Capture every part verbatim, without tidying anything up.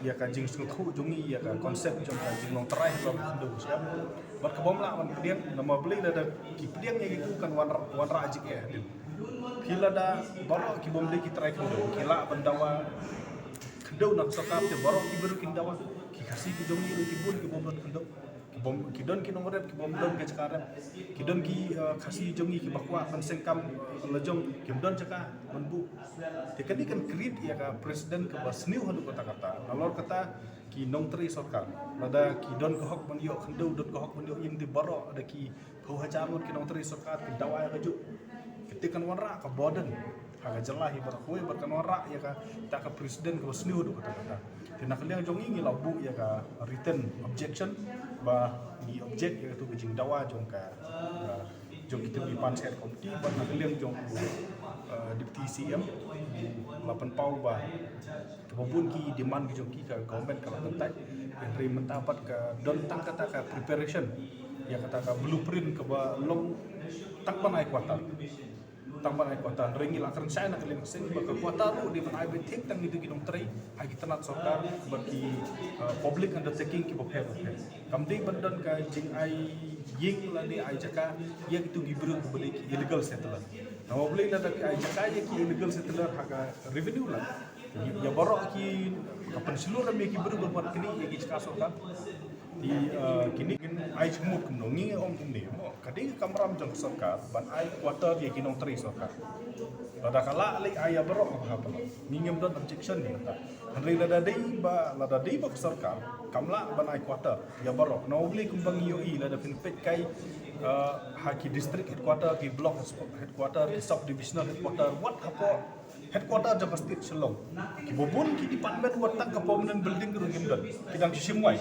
ïa ka jingsngewthuh jong ngi ïa ka concept jong ka jinglong trai ha ka khyndew sha. Bad ka bym lah ban pdiang, namar balei lada ki pdiang ïa kitu kan wanrah, wanrah jingeh hadien. Phi lada baroh ki bym dei ki trai khyndew ki lah ban dawa khyndew na ka sorkar, te baroh ki briew kin dawa. Ki Khasi ki jong ngi ruh ki bun ki bym don khyndew. Ki bym, ki don ki nongrep, ki bym don ka jaka rep. Ki don ki, eh, Khasi jong ngi kiba kwah ban seng kam, eh, la jong, kim don jaka ban buh. Te kane kan create ïa ka precedent kaba sniew haduh katta katta. Nalor kata ki nongtrei sorkar, lada ki don ka hok ban ïoh khyndew, don ka hok ban ïoh ïing, te baroh da ki phew hajar ngut ki nongtrei sorkar ki dawa ïa kajuh. Kata kan wanrah ka burden ha ka jylla hi baroh kawei, bad kan wanrah ïa kata ka precedent kaba sniew haduh katta katta. Te na ka liang jong ngi, ngi la buh ïa ka written objection ba ngi object ïa katu ka jingdawa jong ka, uh, jong kita ki Panchayat Committee, bad na ka liang jong, uh, Deputy C M la pynpaw ba kaba bun ki demand ki jong ki ka government ka la kyntait. Hynrei mynta pat ka don tang kata ka preparation ïa kata ka blueprint kaba long tang ban ai quarter. Tang ban ai quarter, hynrei ngi la kren shai na ka liang ka seng ba ka quarter ruh dei ban ai beit thik tang ïa ki nongtrei ha ki tnat sorkar bad ki, uh, public undertaking kiba pher bapher. Kam dei ban don ka jingai ïing lane ai jaka ïa kitu ki briew kiba dei ki illegal settler. Namar balei lada phi ai jaka ïa ki illegal settler ha ka revenue land, ïa baroh ki, ka pynshlur ïa ki briew ba mut kine ïa ki jaka sorkar. Te, uh, kine ngin ai jingmut kumno, ngi ong kumne mo, ka dei ka kamram jong ka sorkar ban ai quarter ïa ki nongtrei sorkar. Lada ka lah leh, ai ïa baroh, ha pala ngi ngim don objection ïa kata. Hynrei lada dei ba, lada dei ba ka sorkar kam lah ban ai quarter ïa baroh, namar balei kumba ngi ïohi lada phin peit kai, uh, ha ki district headquarter, ki block headquarter, ki sub divisional headquarter, wat hapoh headquarter jong ka state Shillong, kiba bun ki department wat tang ka permanent building ruh ngim don, ki dang shim wai.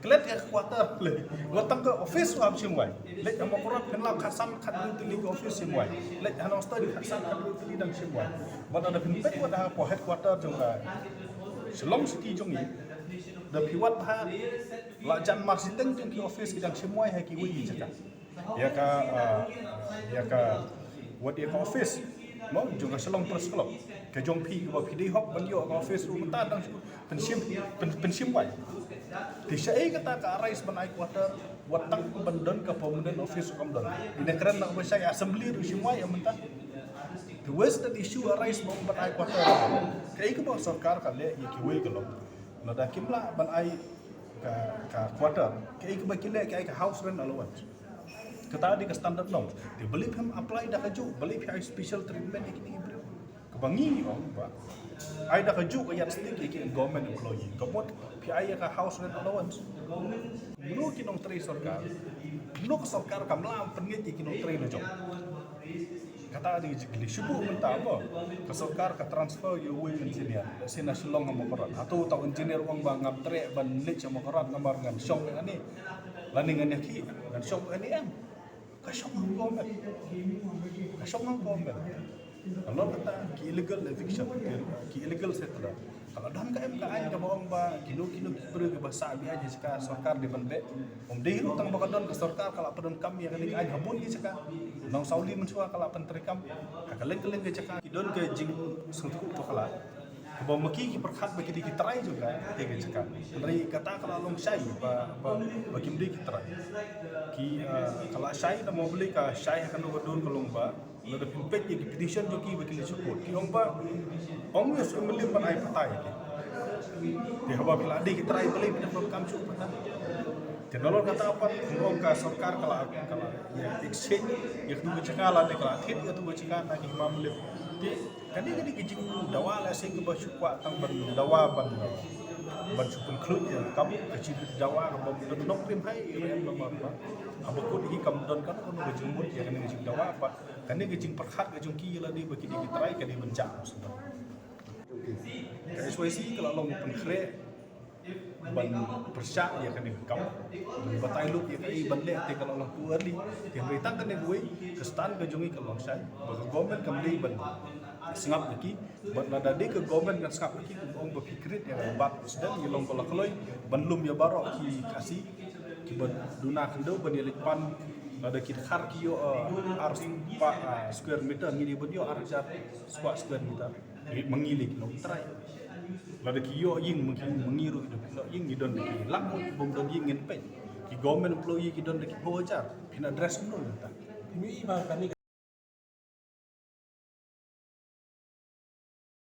Klet ïa ka quarter leh, wat tang ka office ruh shim wai. Leh ha Mawkyrwat phin lap khatsan khathynriew tylli ka office, shim wai. Leh ha Nongstoiñ khatsan khathynriew tylli dang shim wai. Bad lada phin peit wat hapoh headquarter jong ka Shillong City jong ngi, da phi wad bha, la jan marshiteng jong ki office ki dang shim wai ha kiwei ki jaka. Ïa ka, ah, ïa ka, wat ïa ka office mo jong ka Shillong Press Club, ka jong phi, kaba phi dei hok ban ïoh ka office ruh mynta dang shu pynshim, pyn-, pynshim wai. Te shaei kata ka arise ban ai quarter, wat tang ban don ka permanent office ruh kam don. Ine kren na kaba shai, assembly ruh shim wai ïa mynta. Te where's the issue arise ban, ban ai quarter? Kaei kaba sorkar ka leh ïa kiwei ka long, lada kim lah ban ai ka, ka quarter, kaei kaba ki leh, ki ai ka house rent allowance. Kata dei ka standard norm. Te balei phim apply da kajuh, balei phi ai special treatment ïa kine ki briew? Kaba ngi ong ba ai da kajuh ka yardstick ïa ki government employee, ka mut phi ai ïa ka house rent allowance. Mano ki nongtrei sorkar, mano ka sorkar kam lah pynngeit ïa ki nongtrei la jong? Kata dei ka jingkylli. Shu buh mynta mo, ka sorkar ka transfer ïa uwei u engineer, lehse na Shillong ha Mawkyrwat. Hato uta u engineer u ong ba ngam treh ban leit sha Mawkyrwat namar ngan shong hangne, lane ngan ïakhih, ngan shong hangne? Em, ka shong hangto met. Ka shong hangto met. Ka long kata ki illegal eviction, ki illegal settler. Ka la don ka em ka aiñ kaba ong ba kino kino ki briew kiba sah beit ha jaka sorkar dei ban beh. Ym dei ruh tang ba ka don, ka sorkar ka la pyndonkam ïa kane ka aiñ ha bun ki jaka. Nong Sawli mynshuwa ka la pyntreikam. Ha kylleng kylleng ki jaka ki don ka jingsngewthuh bakla, kaba ma ki ki pyrkhat ba ki dei ki trai jong kata ka jaka. Hynrei kata ka la long shai ba, ba, ba kim dei ki trai. Ki, ah, ka la shai namar balei ka shai ha kano ka dur, ka long ba lada phin peit ïa ki petition jong ki ba ki leit sha court, ki ong ba ong ïa u M L A ban ai patta ïa ki. Te haba phi la dei ki trai, balei phi dang donkam shuh patta? Te nalor kata pat ong ka sorkar ka la, ka la ïa exchange ïa katu ka jaka lane ka la thied ïa katu ka jaka na ki hima M L A. Te kane ka dei ka jingdawa lehse kaba shu kwah tang ban dawa ban, ban shu pynkhluit ïa ka kam, ka jingdawa kaba don nongrim hai ïa ka M L A ba, haba kut hi kam don kano kano ka jingmut ïa kane ka jingdawa ba kane ka jingpyrkhat ka jong ki ïa lade ba ki dei ki trai ka dei ban jah. Ka H Y C ka la long pynkhreh ban pyrshah ïa kane ka kam, ban batai lut ïa kaei ban leh, te ka la long too early. Te hynrei tang kane kawei, ka stand ka jong ngi ka long shai ba ka government kam dei ban sngap ïa ki. Bad lada dei ka government kan sngap ïa ki, kum ong ba phi create ïa ka bad president, ngi long ba la kloi ban lum ïa baroh ki Khasi kiba duna khyndew ban ïaleit pan. Lada ki dkhar ki ïoh, eh, ar spah, eh, square meter, ngi dei ban ïoh ar hajar spah square meter. Ngi ma ngi lei ki nongtrai. Lada ki ïoh ïing, ma ngi ruh ki don ki ïoh ïing, ngi don da ki lak, ki bym don ïing ngin peit. Ki government employee ki don da ki phew hajar. Phin address kumno ïa kata?